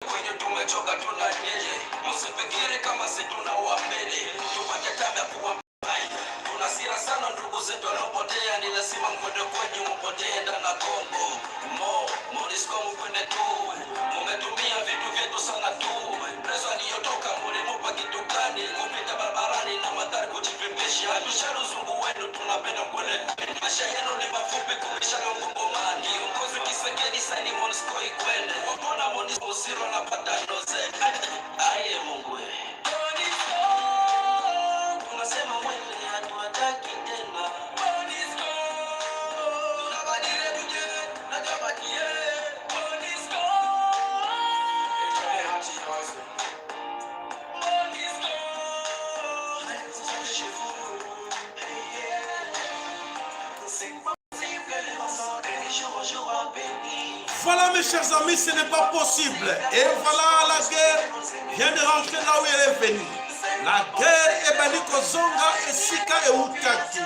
Kwenye tumechoka tuna nyinyi, msifikiri kama si tuna wapili, tupate tabu ya kuwa tuna sira sana ndugu zetu waliopotea, ni lazima mkwende kwenye mpotee ndana Kongo mo Monisco mkwende tu, mumetumia vitu vyetu sana tu. Prezo aliyotoka mulimupa kitu gani? Kupita barabarani na madhari kujivimbisha, tusharuzungu wenu tunapenda kwende. Maisha yenu ni mafupi kumisha na mkongomani. Kiongozi Kisekedi saini Monisco ikwende, wapona Monisco usiro na patanoze aye Mungu we. Monisco tunasema mwende, hatuwataki tena. Monisco tunabadile tuje na tabakie. Monisco Monisco chez vous. C'est possible, jour au jour béni. Voilà, mes chers amis, ce n'est pas possible. Et voilà, la guerre vient de rentrer là où elle est venue. La guerre ebandi kozonga esika eutaki.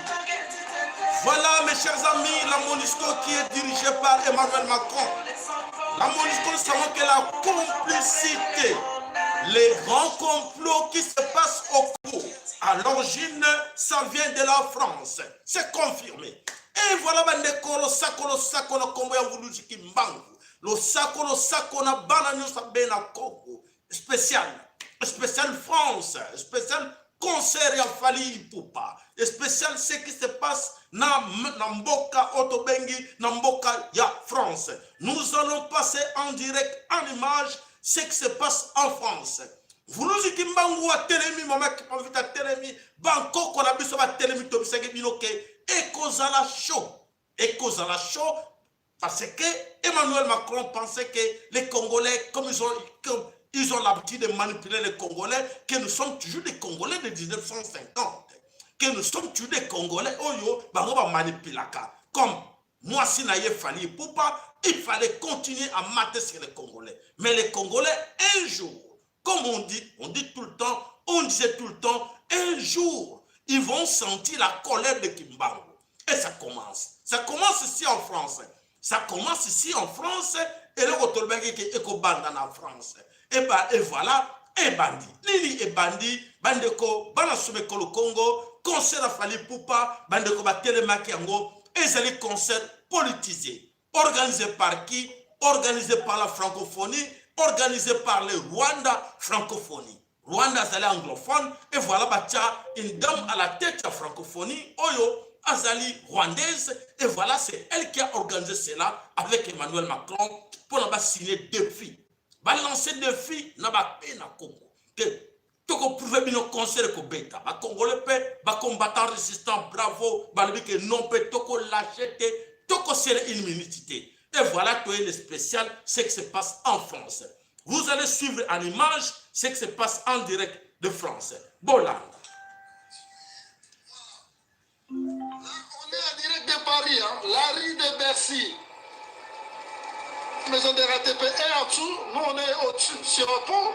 Voilà, mes chers amis, la MONUSCO qui est dirigée par Emmanuel Macron. La MONUSCO, nous savons que la complicité, les grands complots qui se passent au Congo, à l'origine, ça vient de la France. C'est confirmé. Et voilà, bandeko, losako, losako, na kombo ya Mvuluzi Kimbangu. Losako, losako, na bana nyonso bena Congo. Spécial. Spécial France. Spécial concert ya Fally Ipupa. Spécial ce qui se passe na mboka oyo tobengi, na mboka ya France. Nous allons passer en direct, en image, ce qui se passe en France. Mvuluzi Kimbangu atelemi, mama Kipavita atelemi, bankoko na biso batelemi, tobisaki bino ke ekozala chaud. Ekozala chaud parce que Emmanuel Macron pensait que les Congolais, comme ils ont l'habitude de manipuler les Congolais, que nous sommes toujours des Congolais de 1950, que nous sommes toujours des Congolais, oyo, bango ba manipulaka. Comme moi, si na ye Fally Ipupa, il fallait continuer à mater sur les Congolais. Mais les Congolais, un jour, comme on dit tout le temps, on disait tout le temps, un jour, ils vont sentir la colère de Kimbangu. Et ça commence. Ça commence ici en France. Ça commence ici en France. Et le tolobaki ke ekobanda na France. Et bah, et voilà, ebandi. Nini ebandi, bandeko, bana somekolo Congo, concert ya Fally Ipupa, bandeko batelemaki yango, ezali concert politisé. Organisé par qui? Organisé par la francophonie, organisé par le Rwanda francophonie. Rwanda azali anglophone, et voilà batia une dame à la tête de la francophonie, oyo azali rwandaise, et voilà, c'est elle qui a organisé cela avec Emmanuel Macron pour na signer défi. Balancer défi na ba pe na Congo. Que tokoprouver bino concert kobeta. Bacongolais mpe bacombattant résistant, bravo, balobi ke non mpe tokolâcher te, tokosele une minute te. Et voilà, toye le spécial, ce qui se passe en France. Vous allez suivre en image ce qui se passe en direct de France. Bolanda. Là, on est en direct de Paris, hein, la rue de Bercy. Maison de RATP est en dessous, nous on est au-dessus, sur un pont.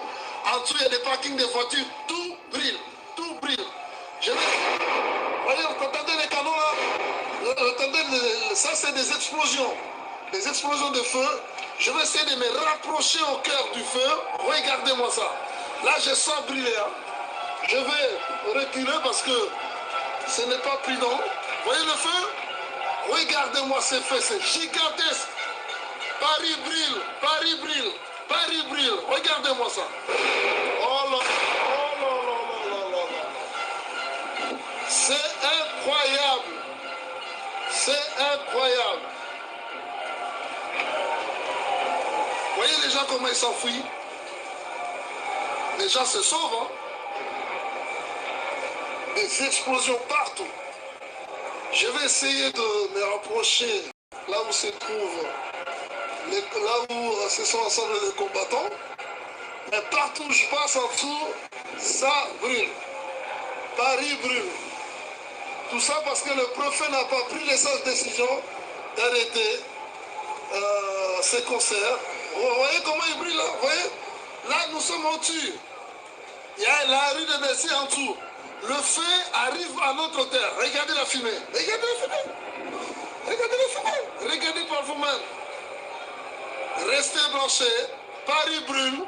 En dessous, il y a des parkings de voitures, tout brûle, tout brûle. Voyez, vous entendez les canons là? Vous entendez, ça c'est des explosions de feu. Je vais essayer de me rapprocher au cœur du feu. Regardez-moi ça. Là, je sens brûler, hein. Je vais reculer parce que ce n'est pas prudent. Voyez le feu? Regardez-moi ces feux, c'est gigantesque. Paris brûle, Paris brûle, Paris brûle. Regardez-moi ça. Oh là, oh là là là là là là. C'est incroyable. C'est incroyable. Voyez les gens comment ils s'enfuient. Les gens se sauvent, hein. Des explosions partout. Je vais essayer de me rapprocher là où se trouvent, les, là où se sont rassemblés les combattants. Mais partout où je passe en dessous, ça brûle. Paris brûle. Tout ça parce que le préfet n'a pas pris les sages décisions d'arrêter ces concerts. Vous voyez comment il brûle là? Vous voyez? Là, nous sommes au-dessus. Il y a la rue de Bercy en dessous. Le feu arrive à notre terre. Regardez la fumée. Regardez la fumée. Regardez la fumée. Regardez par vous-même. Restez branchés. Paris brûle.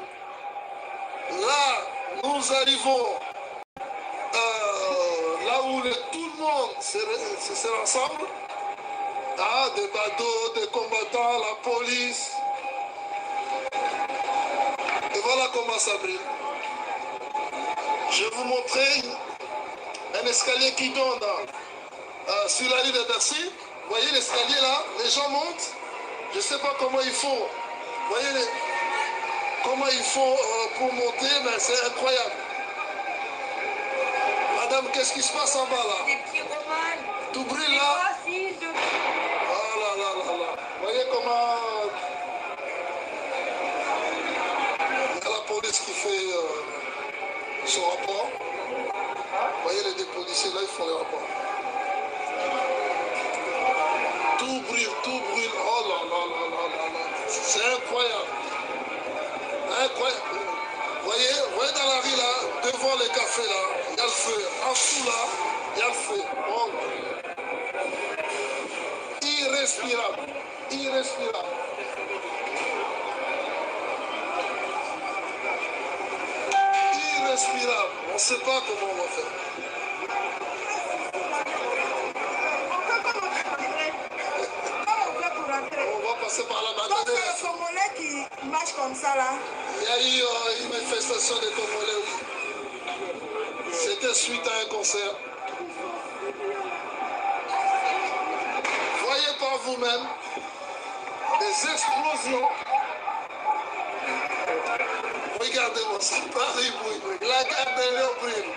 Nous arrivons euh, là où tout le monde se, se, rassemble. Ah, des bateaux, des combattants, la police. Et voilà comment ça brille. Je vais vous montrer un escalier qui donne euh, sur la rue de Bercy. Vous voyez l'escalier là, les gens montent. Je ne sais pas comment ils font. Vous voyez comment ils font euh, pour monter, mais c'est incroyable. Madame, qu'est-ce qui se passe en bas là Des pyromanes. Tout brûle là Oh là là là là. Vous voyez comment. Il y a la police qui fait euh, son rapport. Vous voyez les deux policiers là, ils font le rapport. Tout brûle, tout brûle. Oh là là là là là là. C'est incroyable. Incroyable. Vous voyez, voyez dans la rue là, devant les cafés là, il y a le feu. En dessous là, il y a le feu. Oh. Irrespirable. Irrespirable. Irrespirable. On ne sait pas comment on va faire. On peut pas rentrer. Comment on fait pour rentrer? On va passer par là. Donc c'est le Congolais qui marche comme ça là. Il y a eu euh, une manifestation des Congolais, oui. C'était suite à un concert. Voyez par vous-même des explosions. Regardez-moi ça, Paris brûle. La gare de Lyon brûle.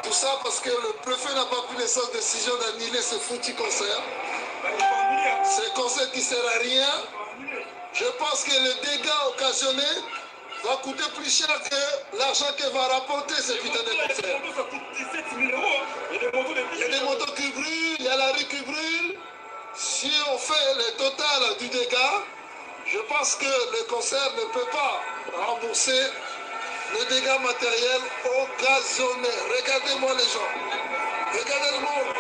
Tout ça parce que le préfet n'a pas pris la décision d'annuler ce foutu concert. Ce concert qui sert à rien. Je pense que le dégât occasionné va coûter plus cher que l'argent que va rapporter ce putain de concert. Ça coûte 17 000 euros. Il y a des motos de Il y a des motos qui brûlent, il y a la rue qui brûle. Si on fait le total du dégât, je pense que le concert ne peut pas rembourser le dégât matériel occasionné. Regardez-moi les gens. Regardez le monde.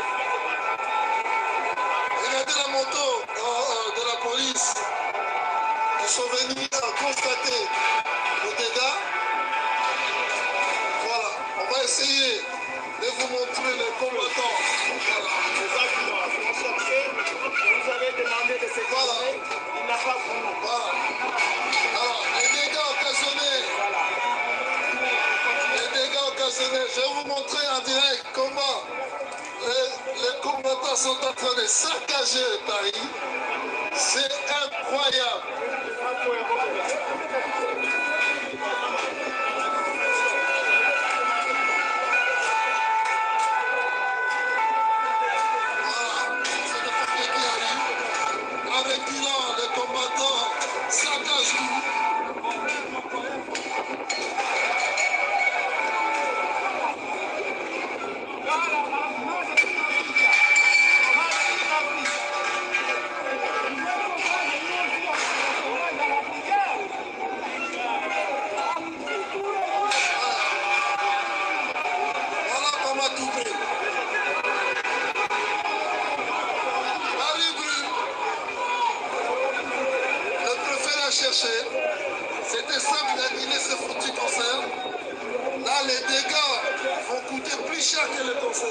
Regardez la moto euh, euh, de la police qui sont venus constater le dégât. Voilà, on va essayer de vous montrer les combattants. Voilà. Exactement. Vous avez demandé de se Voilà. Il n'a pas voulu. Voilà. Alors, les dégâts occasionnés. Les dégâts occasionnés. Je vais vous montrer en direct comment les, les combattants sont en train de saccager Paris. C'est incroyable. Voilà, c'est le paquet qui arrive. En reculant, les combattants saccagent tout. Voilà comment tout brûle. Paris brûle. Le préfet l'a cherché. C'était simple d'annuler ce foutu concert. Là, les dégâts vont coûter plus cher que le concert.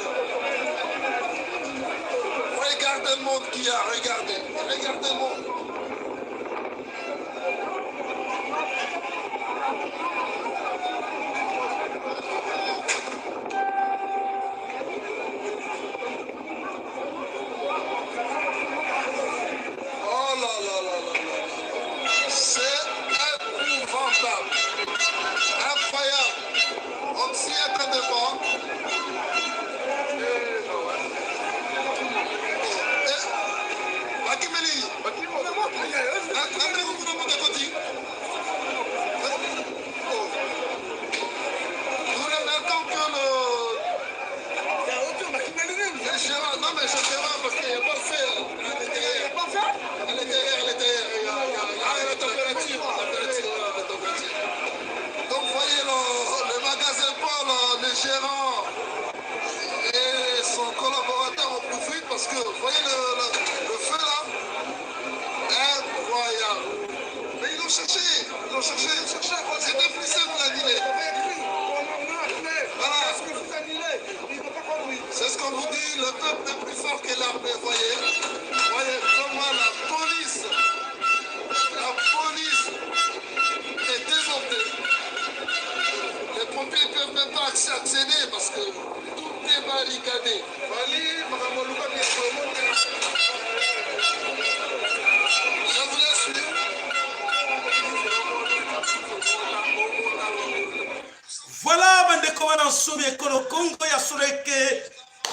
Regardez le monde qu'il y a, regardez. Regardez le monde. Oh là là là là là là. C'est épouvantable. Incroyable. On ne s'y attendait pas. Eh, Akimeli. Oh. Nous remarquons que le. Les gérants, non mais je sais pas parce qu'il n'y a pas de feu à l'intérieur. À l'intérieur, à l'intérieur. Ah, il y a la température, la température, la température. Donc vous voyez le, le magasin Paul, le gérant et son collaborateur ont pris fuite parce que vous voyez le, le feu là. Incroyable. Mais ils l'ont cherché, ils l'ont cherché, ils l'ont cherché. C'était plus simple d'annuler. accéder parce que tout est barricadé. Je vous laisse suivre. Voilà bandeko wana nsomi ekolo Congo ya solo eke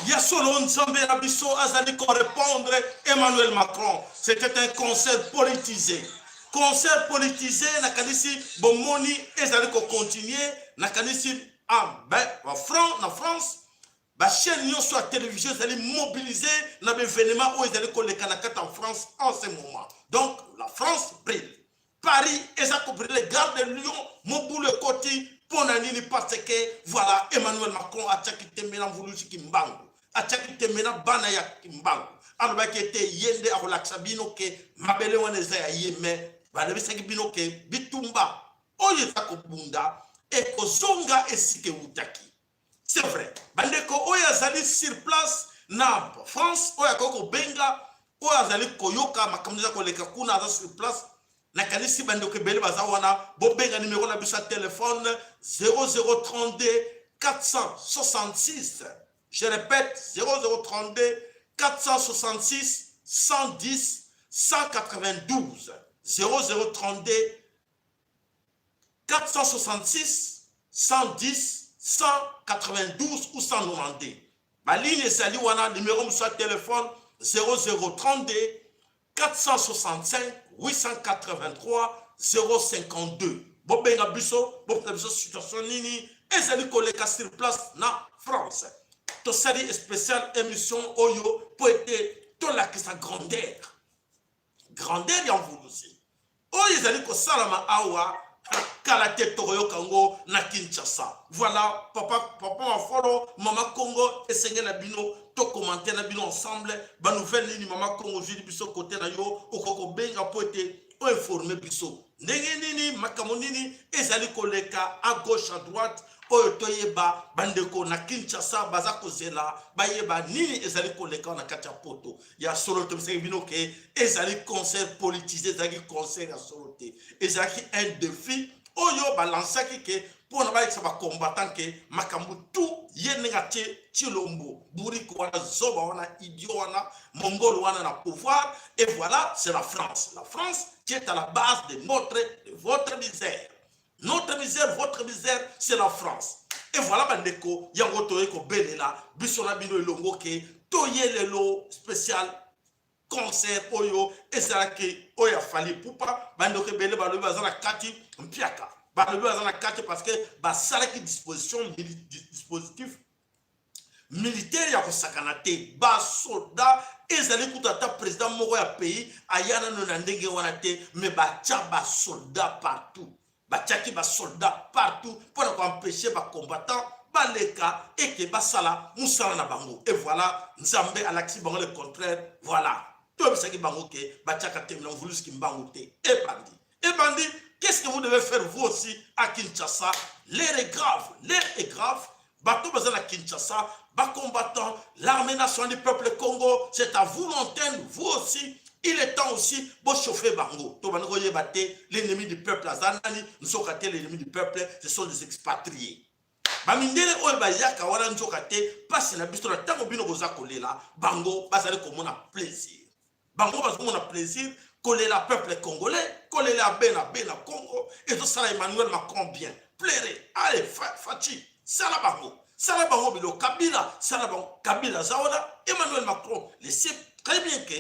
ya solo Nzambe na biso azali ko répondre Emmanuel Macron. C'était un concert politisé. Concert politisé nakanisi bomoni ezali ko continuer nakanisi ah ben ba franc na France ba chaîne nyonso ya télévision ezali mobilisé na ba événement oyo ezali koleka na kati ya France en ce moment. Donc la France brille. Paris eza ko brûler gare de Lyon mobulu ekoti mpo na nini parce que voilà Emmanuel Macron atiaki tembe na Mvuluzi Kimbangu atiaki tembe na bana ya Kimbangu alobaki ete ye nde akolakisa bino ke mabele wana eza ya ye me balobisaki bino ke bitumba oyo eza kobunda ekozonga esika ewutaki. C'est vrai bandeko oyo azali sur place na France oyo akoki kobenga oyo azali koyoka makambo eza koleka kuna aza sur place nakanisi bandeko ebele baza wana bobenga nimero na biso ya telefone 0032 466 je répète 0032 466 110 192 0032 466 110 192 ou 192 baligne ezali wana numero mosusu ya telefone 0032 465 883 052 bobenga biso bopesa biso situation nini ezali koleka sur place na France tosali spécial émission oyo mpo ete tolakisa grandeur grandeur ya mvuluzi oyo ezali kosalama awa kala te tokoyoka yango na Kinshasa. Voilà papa, papa Mafolo, mama Congo esengeli na bino tokomante na bino ensemble banouvelle nini mama Congo ozwili biso kote na yo okoki kobenga mpo ete oinforme biso ndenge nini makambo nini ezali koleka à gauche à droite oyo toyeba bandeko na Kinshasa baza kozela bayeba nini ezali koleka na kati ya poto ya solo. Tobisaki bino ke ezali concert politisé, ezalaki concert ya solo te, ezalaki un défi oyo balansaki ke mpona bayekisa bacombattant ke makambo tu ye ndenge atie Tshilombo bourrique wana, zoba wana, idiot wana, mongol wana na pouvoir. Et voilà, c'est la France, la France qui est à la base de notre de votre misère, notre misère, votre misère, c'est la France. Et voilà bandeko, yango toye kobelela biso na bino elongo ke toye lelo spécial concert oyo ezalaki oyo ya Fally Ipupa. Bandeko ebele balobi baza na kati mpiaka, balobi baza na kati parce que basalaki disposition dispositif militaire ya kosakana te, basoda ezali kutu ata président moko ya pays aya nano na ndenge wana te, me batya basoldat partout, batiaki basoldat partout mpona koempêcher bacombattant baleka eke basala mosala na bango. Et voilà, Nzambe alakisi bango le contraire. Voilà, toyebisaki bango ke batiaka tembe na Mvuluzi Kimbangu te. Ebandi ebandi. Qu'est-ce que vous devez faire, vous aussi, à Kinshasa? L'heure est grave, l'heure est grave. Bato baza na Kinshasa, bacombattant, l'armée nationale du peuple Congo, c'est à vous l'antenne. Vous aussi, il est temps aussi bochauffe bango. To bandi koyeba te l'ennemi du peuple aza nani. Nzoka te l'ennemi du peuple, ce sont des expatriés, bamindele oyo bayaka wana. Nzoka te mpasi na biso na ntango bino boza kolela, bango bazali komona plaisir, bango bazomona plaisir kolela peuple congolais, kolela be na be na Congo. Ezosala Emmanuel Macron bien plaire. Allez, Fatshi, sala bango, sala bango bilo Kabila, sala bango. Kabila aza wana, Emmanuel Macron le sait très bien que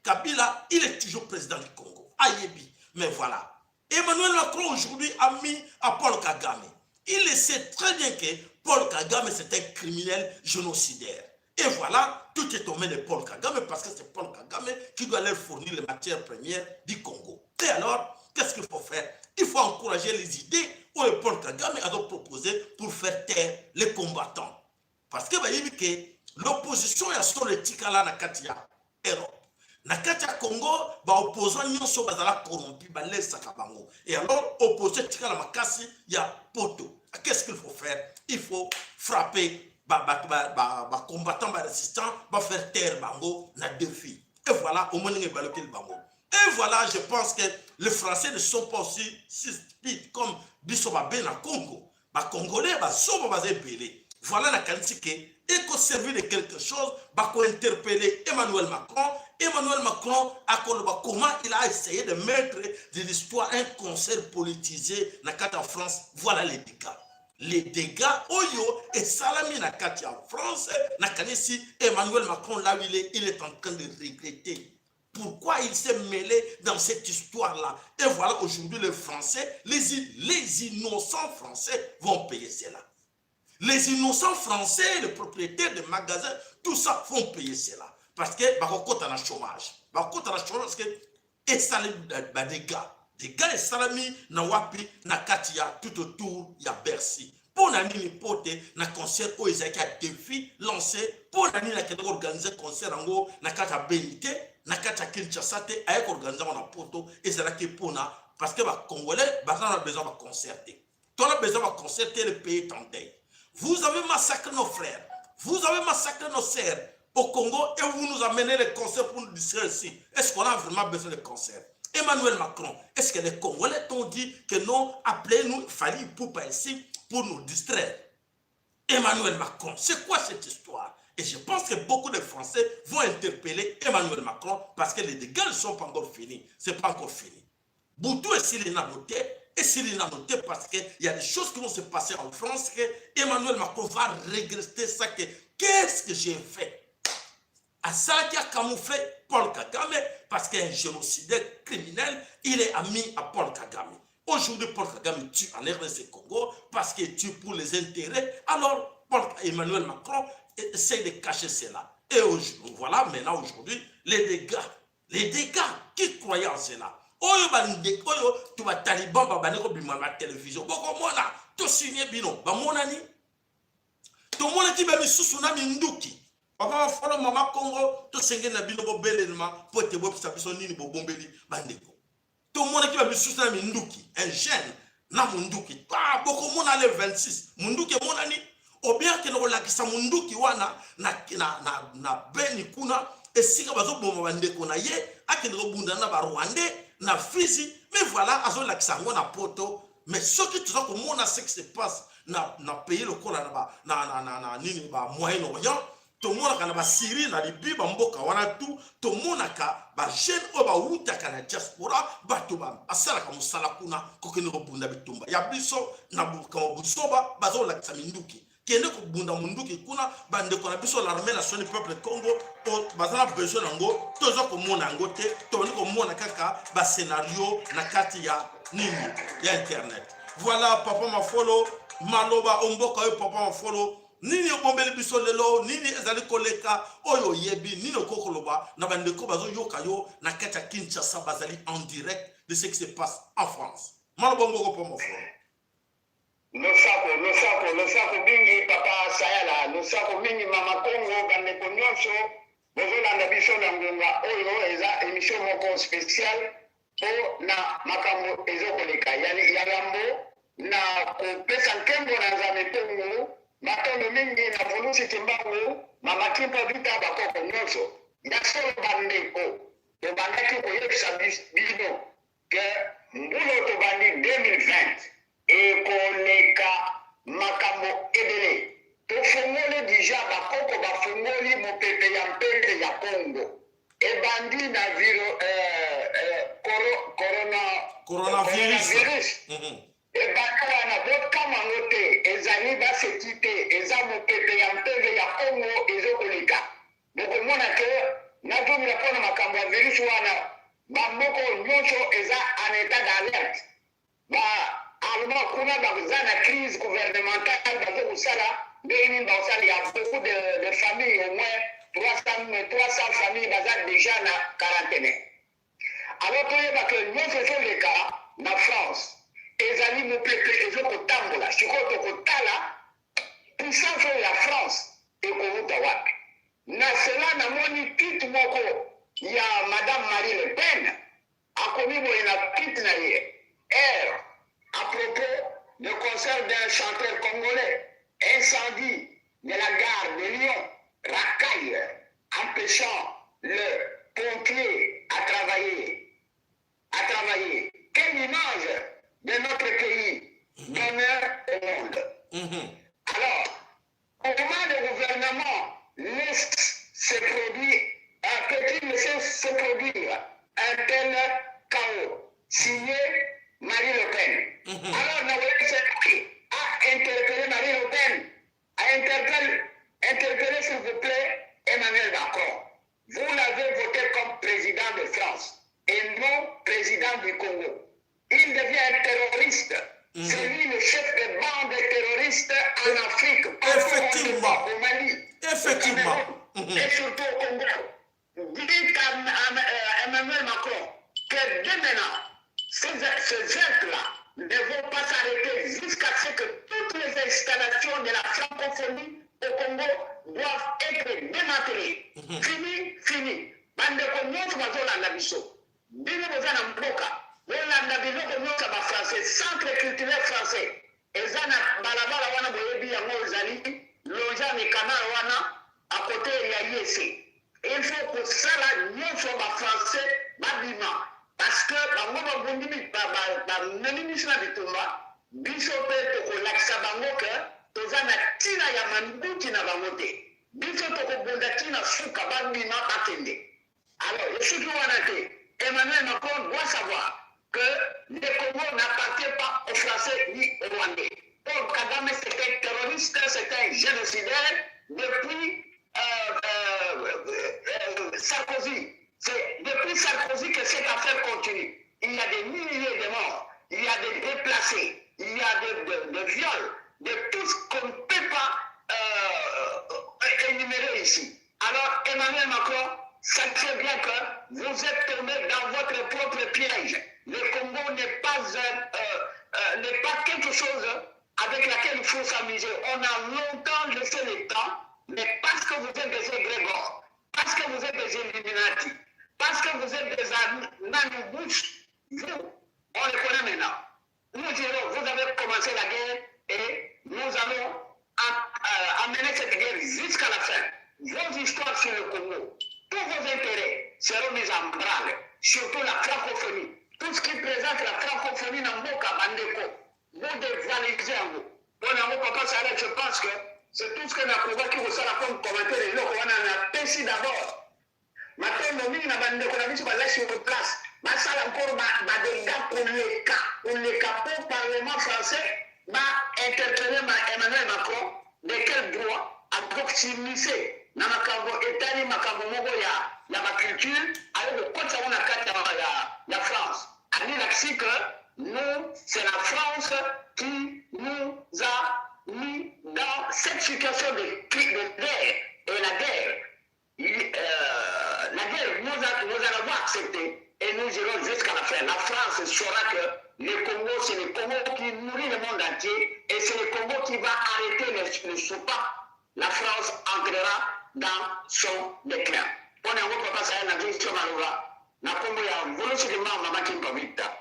Kabila, il est toujours président du Congo, ayebi. Mais voilà, Emmanuel Macron aujourd'hui a mis à Paul Kagame. Il le sait très bien que Paul Kagame, c'est un criminel génocidaire. Et voilà, tout est tombé de Paul Kagame parce que c'est Paul Kagame qui doit leur fournir les matières premières du Congo. Et alors, qu'est-ce qu'il faut faire? Il faut encourager les idées que Paul Kagame a proposé pour faire taire les combattants. Parce que bayebi que l'opposition ya solo etikala na kati ya Europe. Na kati ya Congo, baopposant nyonso bazala corrompu, balesaka bango. Et alors, opposition etikala makasi ya poto. Qu'est-ce qu'il faut faire? Il faut frapper bacombattant, barésistant, bafaire taire bango na défi. Et voilà, au moins ndenge balokeli bango. Et voilà, je pense que les Français ne sont pas aussi si stupides comme biso babe na Congo. Ba Congolais bazoba baza ebele. Voilà, nakanisi ke ekoservir de quelque chose. Bakointerpeller Emmanuel Macron. Emmanuel Macron akoloba comment il a essayé de mettre de l'histoire, un concert politisé na kati ya France. Voilà les dégâts, les dégâts oyo esalami na kati ya France. Nakanisi Emmanuel Macron, là où il est, il est en train de regretter pourquoi il s'est mêlé dans cette histoire-là. Et voilà, aujourd'hui, les Français, les innocents Français vont payer cela. Les innocents Français, les propriétaires de magasins, tout ça vont payer cela. Parce que bakokota na chômage. Bakokota na chômage parce que esali ba dégâts. Dégâts esalami na wapi? Na kati ya tout autour ya Bercy. Mpo na nini? Mpo te na concert oyo ezalaki ya défi lancé. Mpo na nini akende koorganiser concert yango na kati ya Beni te, na kati ya Kinshasa te, aye koorganiser yango na Poto? Ezalaki mpona parce que Bacongolais baza na besoin baconcert te. Tona besoin baconcert te. Le pays est en deuil. Vous avez massacré nos frères, vous avez massacré nos sœurs au Congo et vous nous amenez les concerts pour nous distraire ici. Est-ce qu'on a vraiment besoin de concerts, Emmanuel Macron? Est-ce que les Congolais t'ont dit que non, appelez-nous Fally Ipupa ici pour nous distraire? Emmanuel Macron, c'est quoi cette histoire? Et je pense que beaucoup de Français vont interpeller Emmanuel Macron parce que les dégâts ne sont pas encore finis. C'est pas encore fini. Butu esili nano te, esili nano te, parce qu'il y a des choses qui vont se passer en France que Emmanuel Macron va regretter ça, que qu'est-ce que j'ai fait? Asalaki acamouflé Paul Kagame parce qu'un génocidaire criminel, il est ami à Paul Kagame. Aujourd'hui, Paul Kagame tue en RDC Congo parce qu'il tue pour les intérêts. Alors, Paul Emmanuel Macron essaye de cacher cela. Et voilà, maintenant, aujourd'hui, les dégâts. Les dégâts, qui croyait en cela? Oyo bandeko oyo to bataliban babandi kobima na télévision, bokomona tosigner bino, bamonani. Tomonaki bamisusu na minduki. Papa Mafolo, mama Kongo, tosengeli na bino bobelema mpo ete boyebisa biso nini bobombeli bandeko. Tomonaki bamisusu na minduki, un jeune na munduki. Ah, bokomona le 26 munduki emonani. Obien akende kolakisa munduki wana na Beni kuna, esika bazoboma bandeko na ye, akende kobunda na Barwandais na Fizi. Mais voilà, azolakisa yango na Poto. Mais soki toza komona ce qui se passe na pays lokola na, ba, na, na, na, na nini, ba Moyen Orient, tomonaka na Basyrie, na Libye, bamboka wana tu, tomonaka bajeune oyo bawutaka na diaspora, bato basalaka mosala kuna, kokende kobunda bitumba ya biso na bukama busoba. Bazolakisa minduki, kende kobunda munduki kuna. Bandeko na biso, l'armée nationale peuple Congo, baza na besoin yango. Toza komona yango te, tobandi komona kaka bascénario na kati ya nini, ya internet. Voilà, papa Mafolo, maloba omboka oyo. Papa Mafolo, nini obombeli biso lelo? Nini ezali koleka oyo oyebi? Nini okoki koloba na bandeko bazoyoka yo na kati ya Kinshasa, bazali en direct de ce qui se passe en France? Maloba moko, papa Mafolo. Losako, losako, losako mingi, papa Sayala. Losako mingi, mama Kongo. Bandeko nyonso bozolanda biso na ngonga oyo, eza émission moko spéciale mpo na makambo ezokoleka. Ya yambo, na kopesa nkembo na Nzambe mpongu, matondo mingi na Volusi Kimbangu, mama Kimpa Vita, bakoko nyonso ya solo. Bandeko, tobandaki koyebisa bino ke mbula tobandi 2020 ekoleka makambo ebele. Tofongoli déjà, bakoko bafongoli mopepe ya mpembe ya Congo, ebandi na viro, corona, coronavirus. Coronavirus. Ebandi wana, bokama yango te, ezali baseki te, eza mopepe ya mpembe ya Congo ezokoleka. Bokomona ke nazongela mpona makambo ya virus wana, bamboka nyonso eza en état d'alerte. Ba Allemand kuna baza na crise gouvernementale, bazo kosala ndenge nini bakosala. Ya beaucoup de familles, au moins 300, 300 familles baza déjà na quarantaine. Alors toyeba ke nyonso ezoleka na France ezali mopepe ezokotambola. Sikoyo tokotala puissance oyo ya France ekowuta wapi. Na cela, namoni tweet moko ya madame Marie Le Pen. Akomi boye na tweet na ye: R à propos de concert d'un chanteur congolais, incendie de la gare de Lyon, racaille empêchant le pompier à travailler, à travailler. Quelle image de notre pays d'honneur au monde. C'est lui le chef de bande terroriste en Afrique, partout Effectivement. au Mali, Effectivement. au Cameroun, et surtout au Congo. Dites à Emmanuel Macron que dès maintenant, ces actes-là ne vont pas s'arrêter jusqu'à ce que toutes les installations de la francophonie au Congo doivent être démantelées. Fini, fini. Bandeko nyonso bazolanda biso. Bino boza na mboka, bolanda biloko nyonso ya bafrançais, centre culturel français. Eza na balabala wana boyebi yango ezali longeant le canal wana à côté ya IEC. Il faut kosala nyonso bafrançais babima parce que bango babundi bamemi biso na bitumba, biso mpe tokolakisa bango ke toza na ntina ya manduki na bango te. Biso tokobunda ntina suka, babima bakende. Alors esuki wana te. Emmanuel Macron doit savoir que le Congo n'appartient pas aux Français ni aux Rwandais. Paul Kagame, c'est un terroriste, c'est un génocidaire depuis Sarkozy. C'est depuis Sarkozy que cette affaire continue. Il y a des milliers de morts, il y a des déplacés, il y a des viols, de tout ce qu'on ne peut pas énumérer ici. Alors Emmanuel Macron, sachez bien que vous êtes tombé dans votre propre piège. Le Congo n'est pas quelque chose avec laquelle il faut s'amuser. On a longtemps laissé le temps, mais parce que vous êtes des égrégores, parce que vous êtes des Illuminati, parce que vous êtes des Anonymous, vous, on les connaît maintenant. Nous dirons, vous avez commencé la guerre et nous allons amener cette guerre jusqu'à la fin. Vos histoires sur le Congo, tous vos intérêts seront mis en branle, surtout la francophonie. Tout ce qui présente la francophonie dans Mboka bandeko, vous dévalisez en vous. Bon, papa Sarah, je pense que c'est tout ce que nakobaki kosala comme commentaire. Eloko wana napesi d'abord matondo mingi na bandeko na biso baza sur place, basala encore badégâts koleka koleka po parlement français bainterpeller Emmanuel Macron de quel droit akosimise na makambo etali makambo moko ya baculture, aye kokotisa ngo na kati ya France. Alilakisi que nous, c'est la France qui nous a mis dans cette situation de guerre. Et la guerre, nous allons accepter et nous irons jusqu'à la fin. La France saura que le Congo, c'est le Congo qui nourrit le monde entier et c'est le Congo qui va arrêter le soupape. La France entrera dans son déclin. Pona yango, papa saya na biso maloba na kombo ya Mvulusi Mama Kimpa Vita.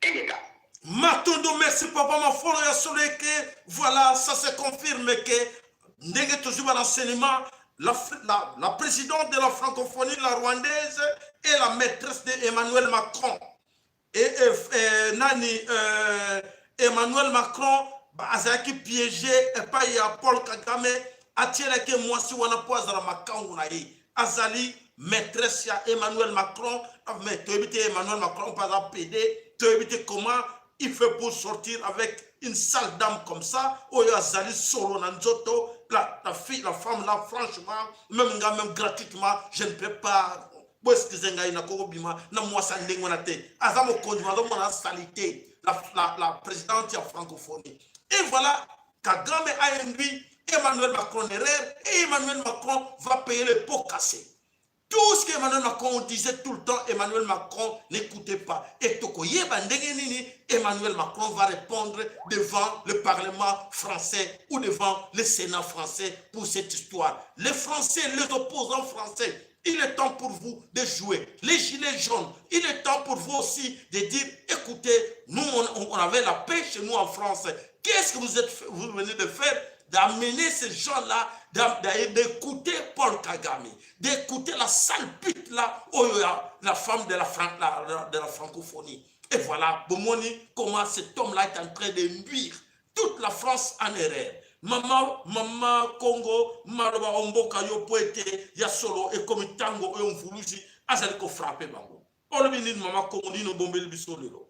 Engeta. Matondo, merci papa Mafolo ya Soleke. Voilà, ça se confirme que ndenge toujours dans l'enseignement, la présidente de la francophonie, la rwandaise, est la maîtresse d'Emmanuel Macron. Et nani, Emmanuel Macron, azalaki piégé epai ya Paul Kagame, atielaki mwasi wana mpo azala makangu na ye. Azali maîtresse ya Emmanuel Macron, mais toyebi te Emmanuel Macron mpo aza pédé, toyebi te comment il fait pour sortir avec une sale dame comme ça, oyo azali solo na nzoto. La fille, la femme là, franchement, même nga, même gratuitement, je ne peux pas. Bo excuse ngai, nakokobima na mwasi ya ndenge wana te. Aza mokonzi, azomona salité, la présidente ya francophonie. Et voilà, Kagame a induit Emmanuel Macron en erreur et Emmanuel Macron va payer le pot cassé. Tout ce qu'Emmanuel Macron disait tout le temps, Emmanuel Macron n'écoutait pas. Et tokoyeba ndenge nini Emmanuel Macron va répondre devant le Parlement français ou devant le Sénat français pour cette histoire. Les Français, les opposants français, il est temps pour vous de jouer. Les gilets jaunes, il est temps pour vous aussi de dire, écoutez, nous, on avait la paix chez nous en France. Qu'est-ce que vous venez de faire d'amener ces gens-là, d'écouter Paul Kagame, d'écouter la sale pute là, oh, la femme de la francophonie? Et voilà, bomoni, comment cet homme-là est en train de nuire toute la France en erreur. Mama, mama Congo, maloba omboka yo po ete ya solo ekomi ntango oyo mvuluzi azali kofrapper bango. Olobi nini, mama Congo? Nini obombeli biso lelo?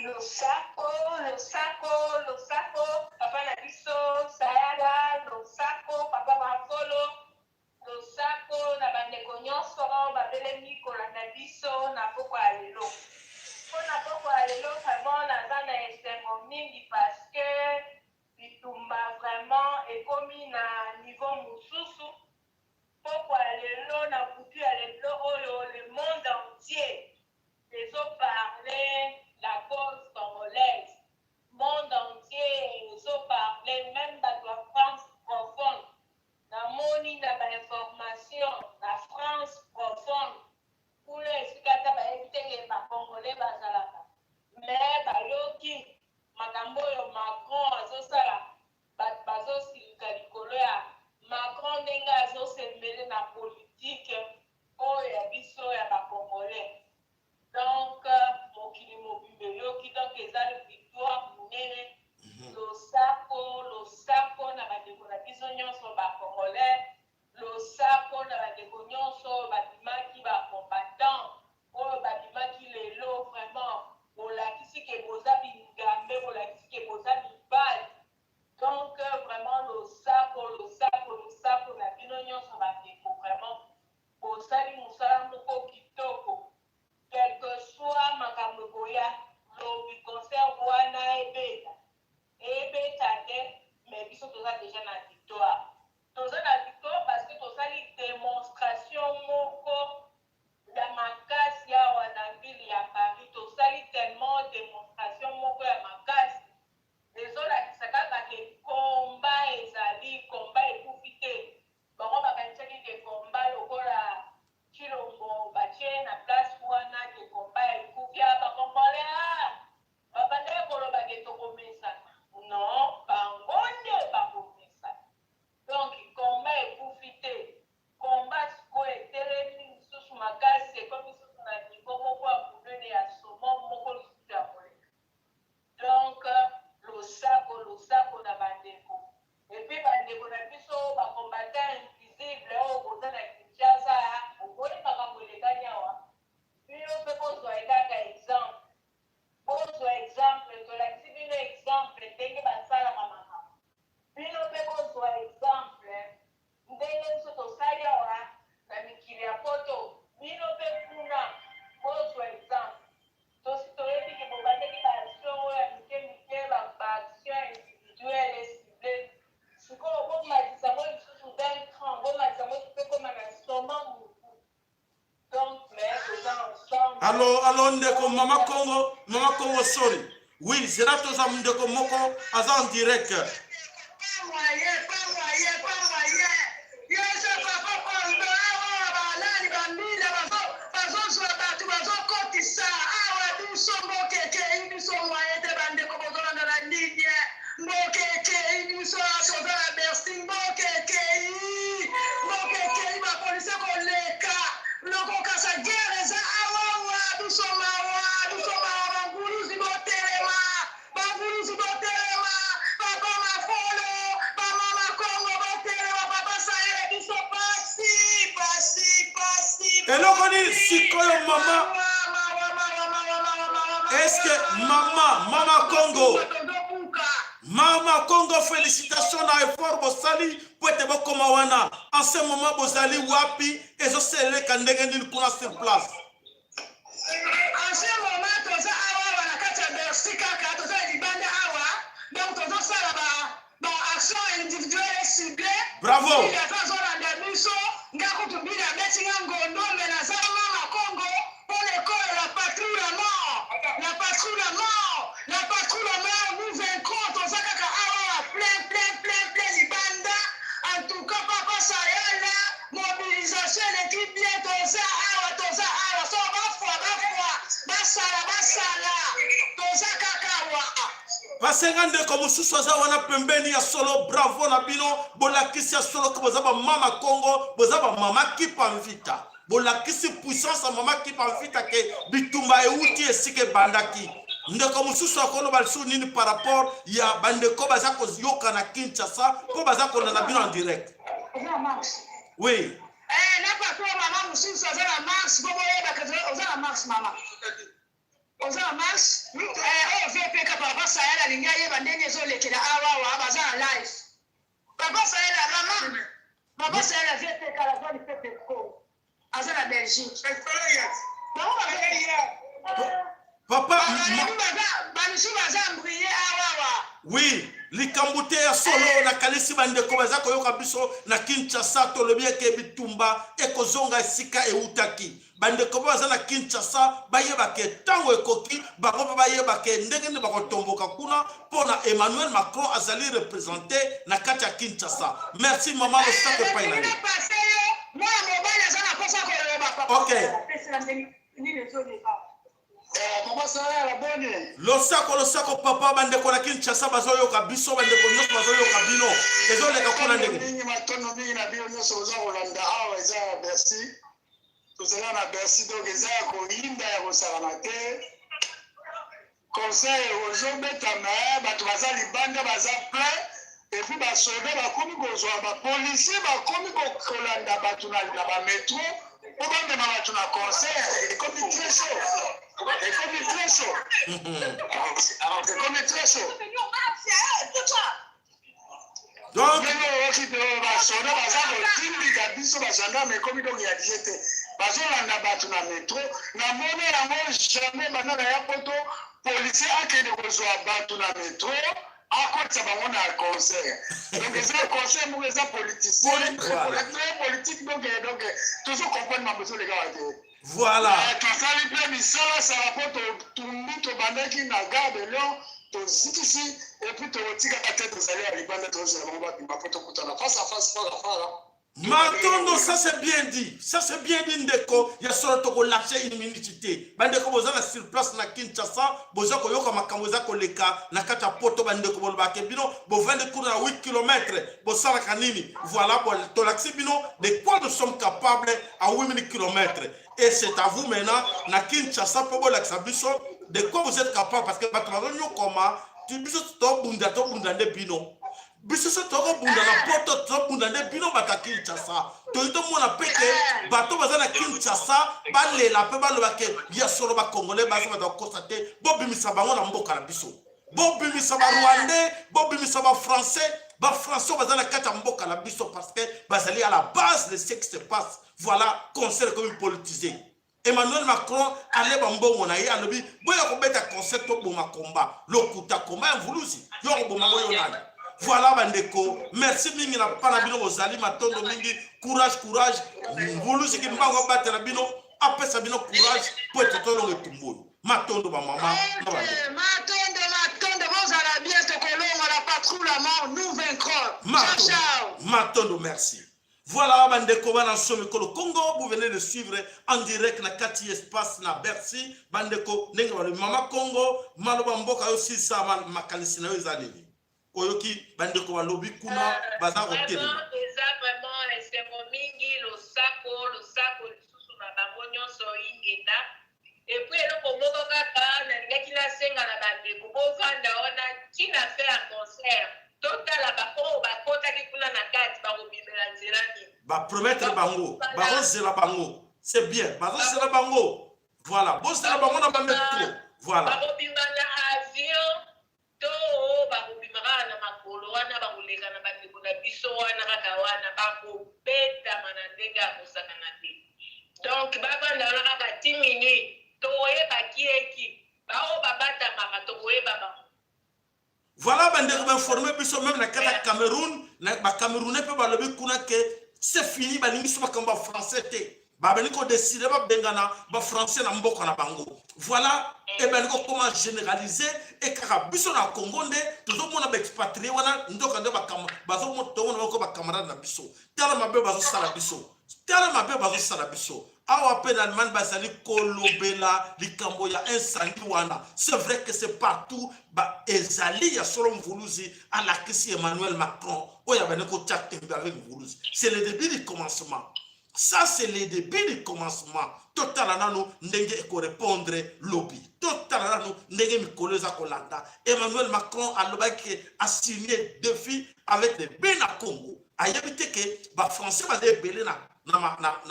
Losako, losako, losako, papa na biso Sayala, losako, papa Makolo, losako na bandeko nyonso babelemi kolanda biso na poko ya lelo. Mpo na poko ya lelo, vraiment naza na esengo. mingi parce que bitumba vraiment ekomi na niveau mosusu. Pokwa ya lelo na butu ya lelo oyo le monde entier ezo parler la cause congolaise. Monde entier ezo parler meme bato ya France profonde namoni na ba information na France profonde kuna esika ata bayebi te ke ba congolais bazalaka mais bayoki makambo oyo Macron azosala bato bazosilika likolo ya Macron ndenge azosemele na politique oyo ya biso ya ba congolais donc mokili mobimba eyoki donc eza victoire monene losako losako na bandeko na biso nyonso ba congolais losako na bandeko nyonso oyo babimaki ba combattant oyo babimaki lelo vraiment bolakisi ke boza bingambe bolakisi ke boza mibali donc vraiment losako losako losako na bino nyonso bandeko vraiment bosali mosala moko kitoko quelque soit makambo ekoya lobi concert wana ebeta ebeta te mais biso toza deja na victoire toza na victoire parce que tosali démonstration moko ya makasi awa na ville ya Paris tosali tellement démonstration moko ya makasi ezolakisa kaka ke combat ezali combat ekufi te bango bakanisaki ke combat lokola Tshilombo batie na place wana ke combat ekufi ya bacongolais ah babandaki koloba ke tokomesana non bango nde bakomesana donc combat ekufi te combat sikoyo etelemi lisusu makasi ekomi lisusu na niveau moko ya monene ya somom moko lisusu ya koleka donc losako losako na bandeko et puis bandeko na biso bacombattant invisible oyo boza na Kinshasa omoni makambo elekani awa bino mpe bozwa kaka exemple bozwa exemple tolakisi bino exemple ndenge basalaka makambo bino mpe bozwa exemple ndenge biso tosali awa na mikili ya poto bino mpe kuna bozwa exemple tosi toyebi ke bobandaki baaction oyo ya mike mike baaction individuelle cible sikoyo bomatisa ngo lisusu d'un cran bomatisa ngo mpe koma na soma motu donc mais toza ensemble. Allo allo ndeko mama Congo, mama Congo sorry. Oui, zela toza ndeko moko aza en direct. Pas moyen, pas moyen, pas moyen. Yesu papa pardon, awa banani bambila bazozwa bato bazokotisa awa biso mboka ekei biso moyen te bandeko bozolanda na ligne mboka ekei biso toza na Bercy mboka ekei mboka ekei bapolisi koleka lokokasa guerre eza awawa biso mawa biso mawa banguluzi botelema banguluzi botelema papa mafolo bamama Kongo botelema papa Sahel biso pasi pasi pasi. Eloko nini sikoyo mama? Mawa mawa mawa mawa mawa. Est-ce que mama mama Congo tozobuka. Mama Congo, félicitation na effort bosali po ete bokoma wana. En ce moment bozali wapi? Ezoseleka ndenge nini kuna sur place? En ce moment toza awa na kati ya Bercy kaka toza ya libanda awa donc tozosala ba ba action individuelle ciblée. Bravo. Mbila aza azolanda biso nga kutu mbila abeti nga ngondo me naza mama Congo mpo na ekolo la patrouille la mort la patrouille la mort la patrouille la mort nous vaincrons toza kaka awa plein plein plein plein libanda en tout cas papa Sayala mobilisation eleki bien toza awa toza awa so bafwa bafwa basala basala toza kaka awa. Basenga ndeko mosusu aza wana pembeni ya solo. Bravo na bino, bolakisi ya solo ke boza bamama Congo, boza bamama kipa mvita, bolakisi puissance ya mama kipa mvita ke bitumba euti esika ebandaki. Ndeko mosusu akoloba lisusu nini par rapport ya bandeko baza koyoka na Kinshasa mpo baza kolanda bino en direct? Oza na marche. Oui. Eh, na pato mama mosusu aza na marche po boyebaka oza na marche mama oza na marche oyo VPK papa Sahel alingi ayeba ndenge ezolekela awawa baza na live papa Sahel mama papa Sahel VPK la voix du peuple Congo aza na Belgique bango baza papa bamisusu baza embrouillé awa. Oui, likambo te ya solo. Nakanisi bandeko baza koyoka biso na Kinshasa. Tolobi eke bitumba ekozonga esika eutaki. Bandeko mpe baza na Kinshasa bayeba ke ntango ekoki, bango mpe bayeba ke ndenge nini bakotomboka kuna mpo na Emmanuel Macron azali represente na kati ya Kinshasa. Merci mama, losako epai na yo. Mwana mobali aza na mposa koloba, papa. Ok. Nini ezoleka? Mama Sara, boni? Losako, losako papa. Bandeko na Kinshasa bazoyoka biso, bandeko nyonso bazoyoka bino. Ezoleka kuna ndenge? Mingi, matondo mingi na bino nyonso boza kolanda. Awa eza ya Bercy, tozala na Bercy, donc eza ya koyinda, ya kosakana te. Concert ozobetama, bato baza libanda, baza plein, et puis basoda bakomi kozwa, bapolicier bakomi kolanda bato na bametro mpo bamema bato na concert. Ekomi très chaud, ekomi très chaud, ekomi très chaud. Donc ndenge oyoki te, basoda baza kotindika biso, bagendarme, ekomi donc ya die te, bazolanda bato na metro. Namoni yango jamais banda na ya Poto, policier akende kozwa bato na metro, akotisa bango na concert. Donc eza concert moko eza politicien, très politique. Donc tozo comprendre mambo ezolekaka te. Tosali mpe misala sala mpo totumbi, tobandaki na gare de Lyon, tozikisi, et puis tokotikaka te, tozali ya libanda, tozela bango babima mpo tokutana face à face, fara fara. Matondo, ça c'est bien dit, ça c'est bien dit ndeko. Ya solo, tokolâche une minute te. Bandeko boza na sur place na Kinshasa, boza koyoka makambo eza koleka na kati ya Poto. Bandeko bolobaka bino bovandi kuna na 8 km, bosalaka nini? Voilà, tolakisi bino de quoi nous sommes capables à 8000 km, et c'est à vous maintenant na Kinshasa mpo bolakisa biso de quoi vous êtes capable, parce que bato bazonyokoma. Biso tobunda, tobunda nde bino. Biso so tokobunda na Poto, tobunda nde bino bato ya Kinshasa. Toyi tomona mpe ke bato baza na Kinshasa balela mpe baloba ke ya solo, bacongolais baza bato bakosa te. Bobimisa bango na mboka na biso, bobimisa barwandais, bobimisa bafrançais, bafrançais oyo baza na kati ya mboka na biso, parce que bazali à la base de ce qui se passe. Voilà, concert ekomi politisé. Emmanuel Macron aleba mbongo na ye, alobi boya kobeta concert, toboma komba. Lokuta, komba ya mvuluzi, yo koboma ngo yo nani? Voilà bandeko, merci mingi na pa na bino bozali. Matondo mingi, courage, courage. Mvuluzi Kimbango abatela bino, apesa bino courage po ete tolonga etumbu oyo. Matondo bamama na bandeko. Matondo, matondo, bozala bien, tokolonga. La patrouille, la mort, nous vaincrons. Ciao. Matondo. Ciao. Matondo, merci. Voilà bandeko bana nsomi kolo Congo, vous venez de suivre en direct na kati espace na Bercy. Bandeko, ndenge balobi, mama Congo, maloba mboka yo sisa makanisi na yo eza nini? Oyoki bandeko balobi kuna, baza kotelema. Eza vraiment esengo mingi. Losako, losako lisusu na bango nyonso, ingeta. Et puis eloko moko kaka nalingaki nasenga na bandeko, bovanda wana ntina fin ya concert, totala baoyo bakotaki kuna na kati bakobimela nzela nini. Bapromettre bango, bazozela bango, c'est bien, bazozela bango. Voilà, bozela bango na bametro, voilà. Bakobima na avion to bakobima kaka na makolo wana, bakoleka na bandeko na biso wana kaka wana, bakobetama na ndenge ya kosakana te. Donc bavanda wana kaka ti minuit, tokoyeba kieki baoyo babatamaka, tokoyeba bango. Voilà bandeko, bainforme biso même na kati ya Cameroun, bacamerounais mpe balobi kuna ke c'est fini, balingi so makambo ya français te, babandi kodécider babengana bafrançais na mboka na bango. Voilà, ebandi kokoma généralisé e kaka biso na Congo nde tozomona baexpatriés wana, ndoka nde tomona bako bacamarade na biso. Tala mabe bazosala biso, tala mabe bazosala biso. Awa mpe na Allemagne bazali kolobela likambo ya incendie wana. C'est vrai que c'est partout ba ezali ya solo. Mvuluzi alakisi Emmanuel Macron oyo abandi kotia tembe avec Mvuluzi. C'est le début du commencement, ça c'est le début du commencement. Totala nanu ndenge ekorépondre lobi, totala nanu ndenge mikolo eza kolanda. Emmanuel Macron alobaki ke asigné défi avec les bena Congo, ayebi te ke bafrançais baza ebele na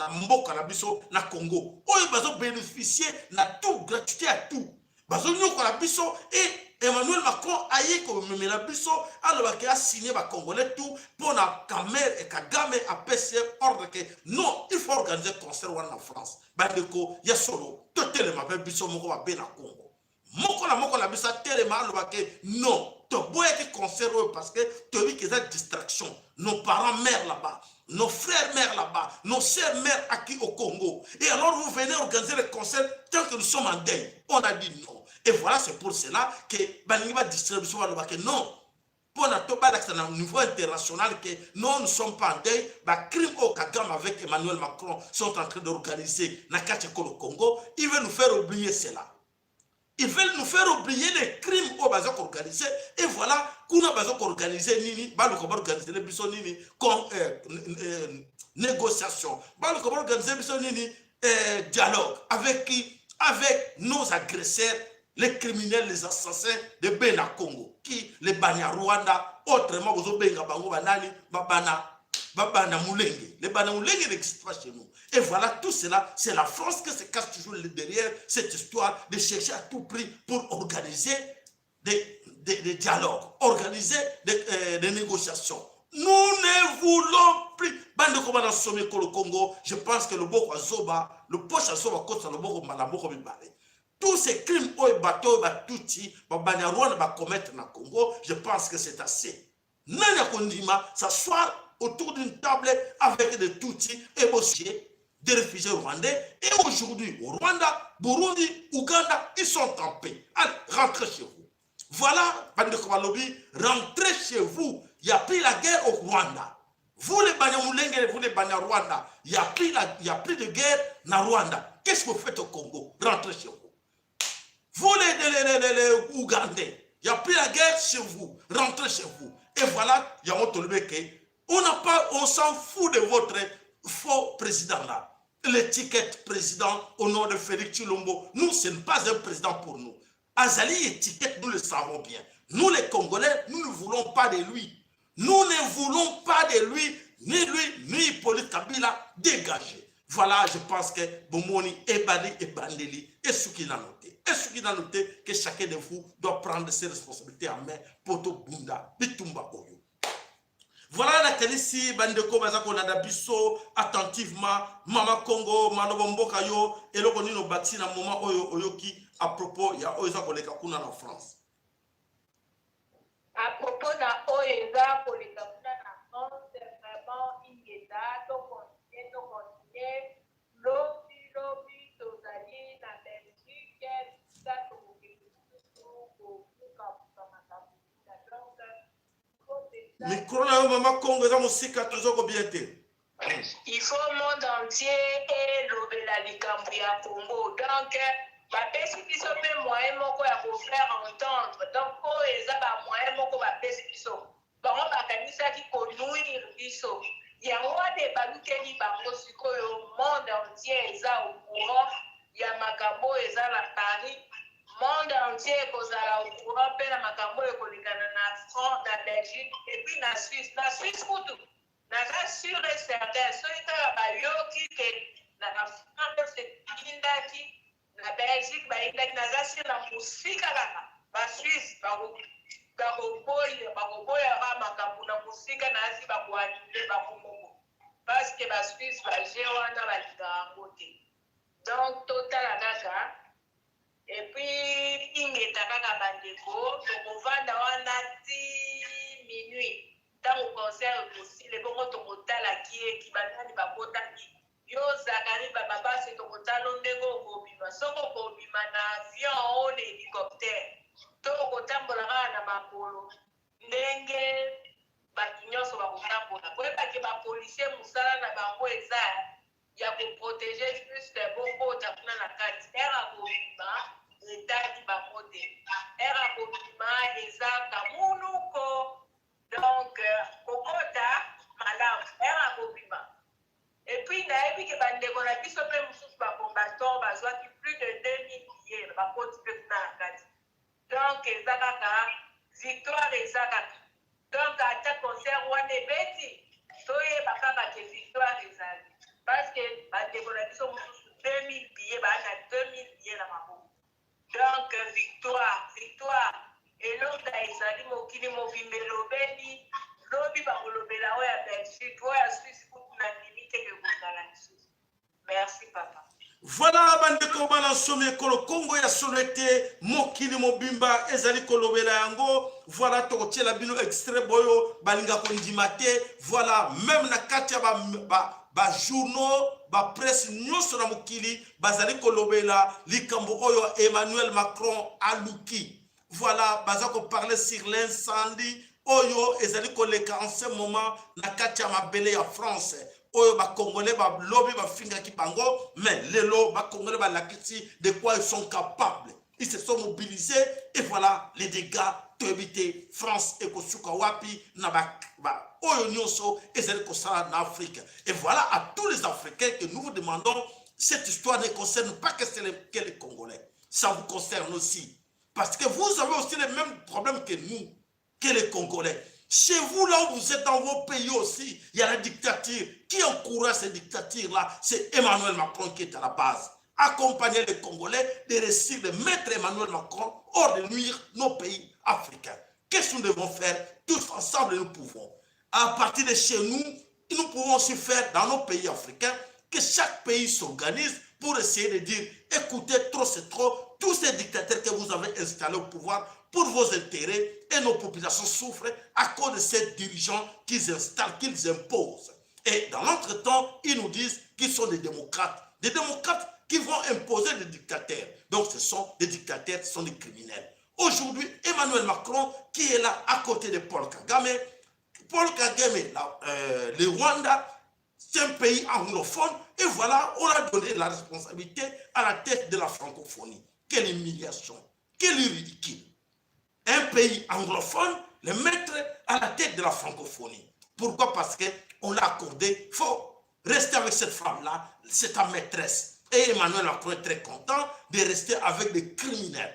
mboka na biso na Congo, oyo bazobénéficie na tout, gratuité ya tout, bazonyokola biso. E Emmanuel Macron aye komemela biso, alobaki asigne bacongolais tout mpo na Kagame apesi ye ordre ke non, il faut organiser concert wana na France. Bandeko ya solo, totelema mpe biso moko babe na Congo. Moko na moko na biso atelema aloba ke non, toboyaki concert oyo parce que toyebi ke eza distraction. Nos parents meurent là-bas, nos frères meurent là-bas, nos sœurs meurent acquis au Congo. Et alors vous venez organiser le concert tant que nous sommes en deuil. On a dit non. Et voilà, c'est pour cela que balingi ba distraire biso, baloba ke non, mpona to balakisa na niveau international que non, nous sommes pas en deuil. Bacrime oyo Kagame avec Emmanuel Macron sont en train d'organiser na kati ya ekolo Congo, ils veulent nous faire oublier cela. Ils veulent nous faire oublier les crimes oyo baza koorganiser. Et voilà, kuna baza koorganiser nini? Baluka baorganiser biso nini? Négociation. Baluka baorganiser biso nini? Dialogue. Avec qui? Avec nos agresseurs, les criminels, les assassins de Bena Congo, qui les Banyarwanda, autrement bozobenga bango banani? Babana Babana Moulenge. Les Bana Moulenge n'existent pas chez nous. Et voilà, tout cela, c'est la France qui se cache toujours derrière cette histoire de chercher à tout prix pour organiser des dialogues, organiser des négociations. Nous ne voulons plus. Bandeko bana sommet le Congo, je pense que le boko azoba, le poche azoba kota le boko malamboko mibale. Tous ces crimes oyo bato batutsi, babanyarwanda bacommettre na Congo, je pense que c'est assez. Nani akondima s'asseoir autour d'une table avec des Tutsis et Bossier, des réfugiés rwandais? Et aujourd'hui, au Rwanda, Burundi, Ouganda, ils sont en paix. Allez, rentrez chez vous. Voilà, bandeko balobi, rentrez chez vous. Il n'y a plus la guerre au Rwanda. Vous les Banyamulenge, vous les Banyarwanda, il y a plus de guerre na Rwanda. Qu'est-ce que vous faites au Congo? Rentrez chez vous. Vous les Ougandais, il n'y a plus la guerre chez vous. Rentrez chez vous. Et voilà, il y a un on n'a pas, on s'en fout de votre faux président là. L'étiquette président au nom de Félix Tshilombo, nous, ce n'est pas un président pour nous. Azali étiquette, nous le savons bien. Nous, les Congolais, nous ne voulons pas de lui. Nous ne voulons pas de lui, ni lui, ni Hippolyte Kabila, dégagé. Voilà, je pense que bomoni ebali ebandeli et ce qu'il a noté. Et ce qu'il a noté, que chacun de vous doit prendre ses responsabilités en main pour bunda, bitumba oyo. Voilà, nakanisi bandeko baza kolanda biso attentivement. Mama Congo, maloba mboka yo, eloko nini obakisi na moment oyo oyoki à propos ya oyo eza koleka kuna na France? À propos na oyo eza koleka kuna na France, vraiment ingeta, tocontinue, tocontinue. Lobi, lobi tozali na Belgique, bisika tokokende lisusu kobukabuka makambo kuna. Donc Micro na yo, mama Congo, eza mosika, toza kobien te. Il faut monde entier elobela likambo ya Congo. Donc bapesi biso mpe moyen moko ya kofaire entendre. Donc oyo eza bamoyen moko bapesi biso. Bango bakanisaki konuire biso, yango wana ebalukeli bango. Sikoyo monde entier eza au courant ya makambo oyo eza na Paris. Monde entier ekozala au courant mpe na makambo oyo ekolekana na France, na Belgique et puis na Suisse. Na Suisse kutu naza sûr et certain, soki kaka bayoki ke na France eyindaki, na Belgique bayindaki, naza sûr na mosika kaka Basuisse bakoboya, bakoboyaka makambo na mosika. Nasi bakoannuler bango moko parce que Basuisse baje wana balingaka yango te. Donc totala kaka et puis ingeta kaka. Bandeko, tokovanda wana ti minuit ntango concert ekosila. Ebongo tokotala kieki banani bakotaki. Yo Zakari Bababasi, tokotala ndenge okobima, soki okobima na avion o na hélicoptère to okotambola kaka na makolo ndenge bato nyonso bakotambola. Koyebake bapolicier, mosala na bango eza ya koprotéger juste bokota kuna na kati. Ere akobima etali bango te, ere akobima eza kamunuko. Donc kokota malamu, ere akobima. Et puis nayebi ke bandeko na biso mpe mosusu bacombattant bazwaki plus de 2000 billets, bakoti mpe kuna na kati. Donc eza kaka victoire, eza kaka. Donc ata concert wana ebeti, toyeba kaka ke victoire ezali parce que bandeko na biso mosusu 2000 billets, baa na 2000 billets na maboko. Donc victoire, victoire, elonga ezali. Mokili mobimba elobeli. Lobi bakolobela oyo ya Belgique, oyo ya Suisse kutu na ndimi te ke kozala lisusu. Merci, papa. Voilà bandeko bana nsomi ekolo Kongo ya solo ete mokili mobimba ezali kolobela yango. Voilà tokotiela bino extrait boyo balinga kondima te. Voilà meme na kati ya ba, ba, ba journaux ba presse nyonso na mokili bazali kolobela likambo oyo Emmanuel Macron aluki. Voilà baza koparle sur l'incendie oyo ezali koleka en ce moment na kati ya mabele ya France oyo bakongole balobi bafingaki bango, mais lelo bakongole balakisi de quoi ils sont capables. Ils se sont mobilisés et voilà les dégâts. Toyebi te France ekosuka wapi na ba, ba oyo nyonso ezali kosala na Afrique. Et voilà à tous les Africains que nous vous demandons, cette histoire ne concerne pas que, les, que les Congolais, ça vous concerne aussi. Parce que vous avez aussi les mêmes problèmes que nous, que les Congolais. Chez vous, là où vous êtes dans vos pays aussi, il y a la dictature. Qui encourage cette dictature-là? C'est Emmanuel Macron qui est à la base. Accompagner les Congolais de réussir de mettre Emmanuel Macron hors de nuire nos pays africains. Qu'est-ce que nous devons faire? Tous ensemble, nous pouvons. À partir de chez nous, nous pouvons aussi faire dans nos pays africains que chaque pays s'organise pour essayer de dire, écoutez, trop c'est trop, tous ces dictateurs que vous avez installés au pouvoir pour vos intérêts et nos populations souffrent à cause de ces dirigeants qu'ils installent, qu'ils imposent. Et dans l'entretemps, ils nous disent qu'ils sont des démocrates. Des démocrates qui vont imposer des dictateurs. Donc ce sont des dictateurs, ce sont des criminels. Aujourd'hui, Emmanuel Macron, qui est là à côté de Paul Kagame, Paul Kagame, le Rwanda, c'est un pays anglophone, et voilà, on a donné la responsabilité à la tête de la francophonie. Quelle humiliation, quel ridicule. Un pays anglophone, le mettre à la tête de la francophonie. Pourquoi? Parce qu'on l'a accordé. Il faut rester avec cette femme-là, c'est ta maîtresse. Et Emmanuel Macron est très content de rester avec des criminels.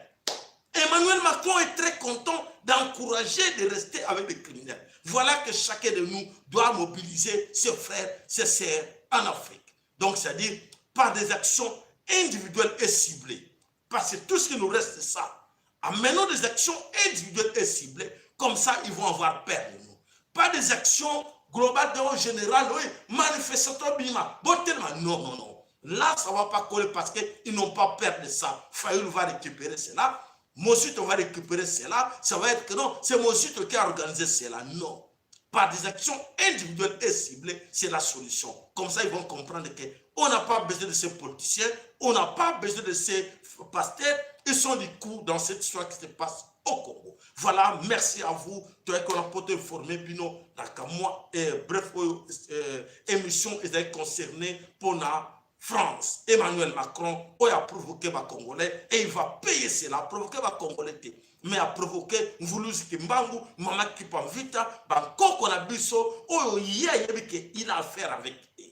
Emmanuel Macron est très content d'encourager de rester avec des criminels. Voilà que chacun de nous doit mobiliser ses frères, ses sœurs en Afrique. Donc, c'est-à-dire par des actions individuelles et ciblées. Parce que tout ce qui nous reste, c'est ça. Amenons des actions individuelles et ciblées, comme ça, ils vont avoir peur de nous. Pas des actions globales, de générales, oui, manifestation bima, bon, tellement. Non, non, non. Là, ça ne va pas coller parce qu'ils n'ont pas peur de ça. Fayulu va récupérer cela. Mosito va récupérer cela. Ça va être que non, c'est Mosito qui a organisé cela. Non. Par des actions individuelles et ciblées, c'est la solution. Comme ça, ils vont comprendre qu'on n'a pas besoin de ces politiciens, on n'a pas besoin de ces pasteurs. Ils sont du coup dans cette histoire qui se passe au Congo. Voilà, merci à vous. Toi qu'on a pu informer bino, moi, et bref, émission est concernée pour la France. Emmanuel Macron oyo a provoqué ba Congolais et il va payer cela. Provoqué ba Congolais te, mais a provoqué Mvuluzi Kimbangu, Mama Kipamvita, bankoko na biso oyo ye ayebi ke il a affaire avec eux.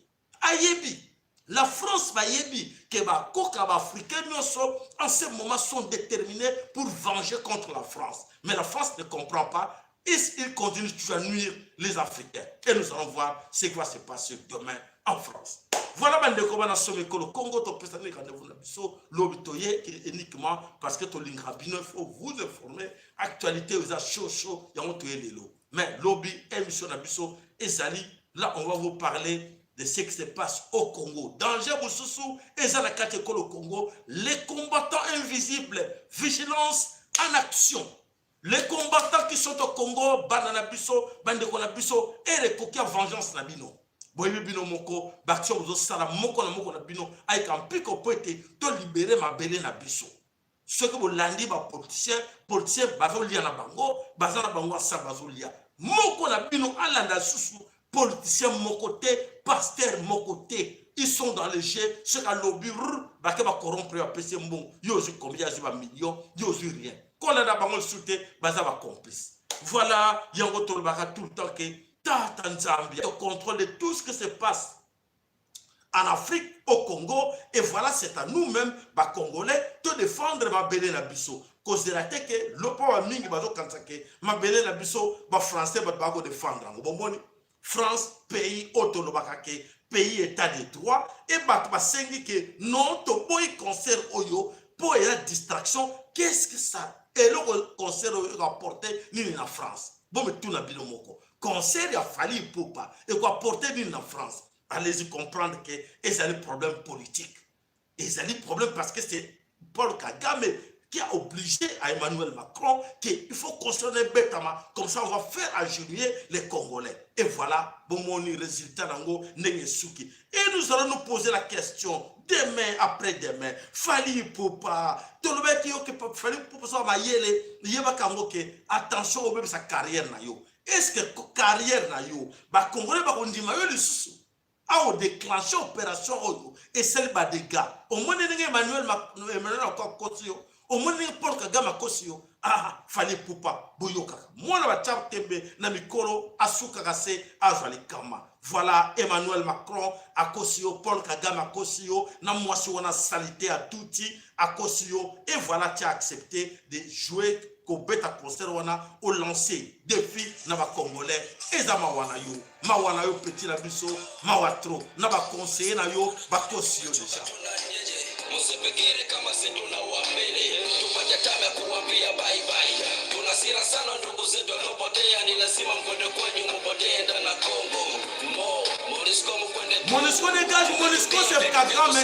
Ayebi la France, bayebi ke bakoka baafricain nyonso en ce moment sont déterminés pour venger contre la France. Mais la France ne comprend pas et il continue toujours à nuire les Africains. Et nous allons voir ce qui va se passer demain en France. Voilà bandeko bana somi ekolo Congo, topesani rendez-vous na biso lobi. Toye uniquement parce que tolingaka bino, il faut vous informer. Actualité eza chaud chaud, yango toye lelo. Mais lobi émission na biso ezali là, on va vous parler de ce qui se passe au Congo. Danger mosusu eza na kati ekolo Congo, les combattants invisibles, vigilance en action. Les combattants qui sont au Congo, bana na biso, bandeko na biso, ere ekoki ya vengeance na bino. Boyebi bino moko baaction bozosala moko na moko na bino ayika mpiko po ete tolibere mabele na biso. Soki bolandi bapoliticien, politicien bazolia na bango, baza na bango asa bazolia. Moko na bino alanda lisusu politicien moko te, pasteur moko te. Ils sont dans le jeu. Soki alobi bake bacorrompre, bapesi mbongo, yo ozwi combien? Azwi bamillion, yo ozwi rien. Kolanda bango lisusu te, baza bacomplice. Voilà, yango tolobaka tout le temps ke Tata Nzambe au contrôle de tout ce qui se passe en Afrique, au Congo, et voilà, c'est à nous-mêmes, bah, Congolais, de défendre mabele na biso. Kozela te ke lopo ba mingi bazokanisa ke mabele na biso bafrançais bato bakodefendre yango. Bomoni France, pays oyo tolobaka ke pays état de droit, e bato basengi ke non, toboyi concert oyo mpo eza distraction. Qu'est-ce que ça, eloko concert oyo ekoapporte nini na France? Bomituna bino moko, concert ya Fally Ipupa ekoapporte nini na France? Allez-y comprendre ke ezali problème politique. Ezali problème parce que c'est Paul Kagame qui a obligé à Emmanuel Macron qu'il faut construire betama, comme ça on va faire agenouiller les Congolais. Et voilà, bomoni résultat nango ndenge suki. Et nous allons nous poser la question demain, après-demain. Fally Ipupa, tolobaki yo ke Fally Ipupa so mayele, yebaka yango ke attention obebisa carrière na yo. Est-ce que carrière na yo, ba Congolais bakondima yo lisusu? Awa odéclenche opération oyo esali badégâts. Omoni ndenge Emmanuel Macron akosi yo, omoni ndenge Paul Kagame akosi yo. Ah, Fally Ipupa, boyokaka mwana batya tembe na mikolo asukaka se azwa likama. Voilà, Emmanuel Macron akosi yo, Paul Kagame akosi yo na mwasi wana saleté ya tuti akosi yo. Et voilà, tu as accepté de jouer, kobeta concert wana, olancer défi na bacongolais. Eza mawa na yo, mawa na yo, petit na biso, mawa trop na baconseiller na yo, bakosi yo déjà. Msifikiri kama si tunawambele tupate tabu ya kuwambia bye bye. Tuna hasira sana ndugu zetu waliopotea, ni lazima mkwende kwenyu mupotee ndani na Kongo. Mo MONUSCO mkwende. MONUSCO dégage. MONUSCO, c'est Kagame.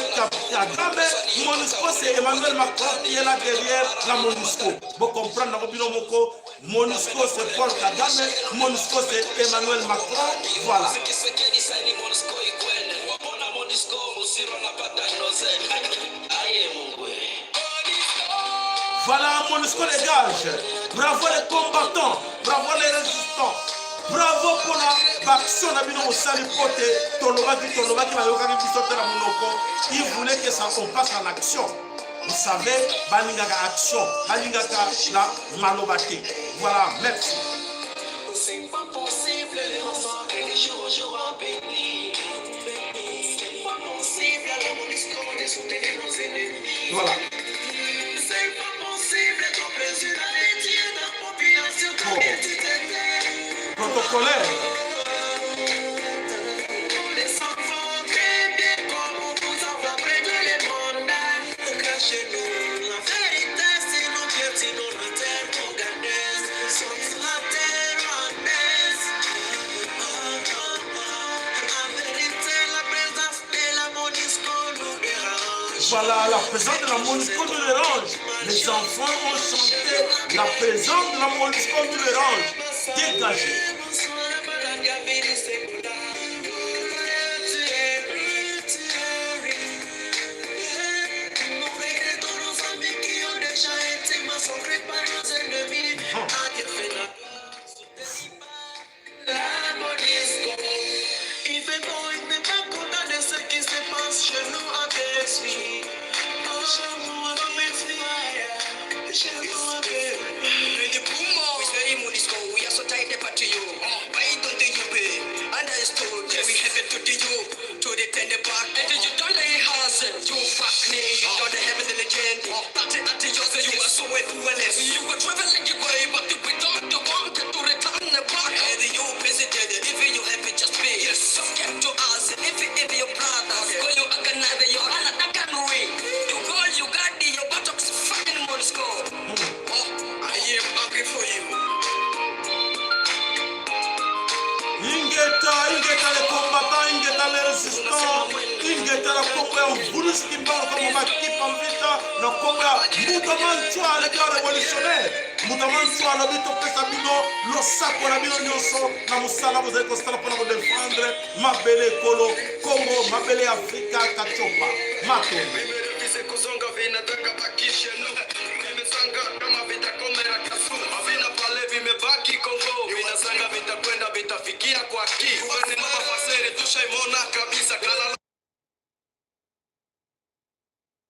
Kagame, MONUSCO, c'est Emmanuel Macron qui est là derrière la MONUSCO. Vous comprenez, bino moko, MONUSCO, c'est Paul Kagame, MONUSCO, c'est Emmanuel Macron. Voilà. Tshisekedi saini MONUSCO ikwende. Wapona MONUSCO musiro napata noze. Aye Mungu. Voilà, MONUSCO dégage. Bravo les combattants, bravo les résistants. Bravo mpona baaction na bino mosali po te tolobaki, tolobaki, bayokaki biso te na monoko. Il voulait que ça, on passe en action. Vous savez, balingaka action, balingaka na maloba te. Voilà, merci. C'est pas possible, les de jour au jour embellis. C'est pas possible, la MONUSCO de soutenir nos ennemis. Voilà. C'est pas possible, ton président détient la population Oh. Protocolaire. Les enfants très bien comme vous avons près de les mandats. Cachez-nous la vérité, sinon piétinons la terre congolaise. Sommes la terre rwandaise. En vérité, la présence de la MONUSCO nous dérange. Voilà, la présence de la MONUSCO nous dérange. Les enfants ont chanté: la présence de la MONUSCO nous dérange. Dégagez. Nous regrettons nos amis qui ont déjà été massacrés par nos ennemis. La MONUSCO. Il fait bon, il n'est pas content de ce qui se passe chez nous en PSV. Chez nous en PSV. Chez nous en PSV. We are so tired about you. Why don't you pay? Understood. We have it to you to the tender back. And you don't lay hands. You fuck me. You don't have the legend. But at yours, you are so influenced. You were traveling like you were, but we don't want to return back. And you president, if you have it, just be. Yes, so get to us. If your brothers go, you organize your another You go, you got the your buttocks fucking MONUSCO. Oh, I am angry for you. Ingeta, ingeta les combattants, ingeta les résistants, ingeta na kombo ya Mvuluzi Kimbangu kama makipa mvita na kombo ya Mbuta Mantswa, le grand révolutionnaire. Mbuta Mantswa alobi topesa bino losako na bino nyonso na mosala bozali kosala mpona kodéfendre mabele ekolo Kongo, mabele ya Afrika. Kachopa matombe. Kuzonga vinataka.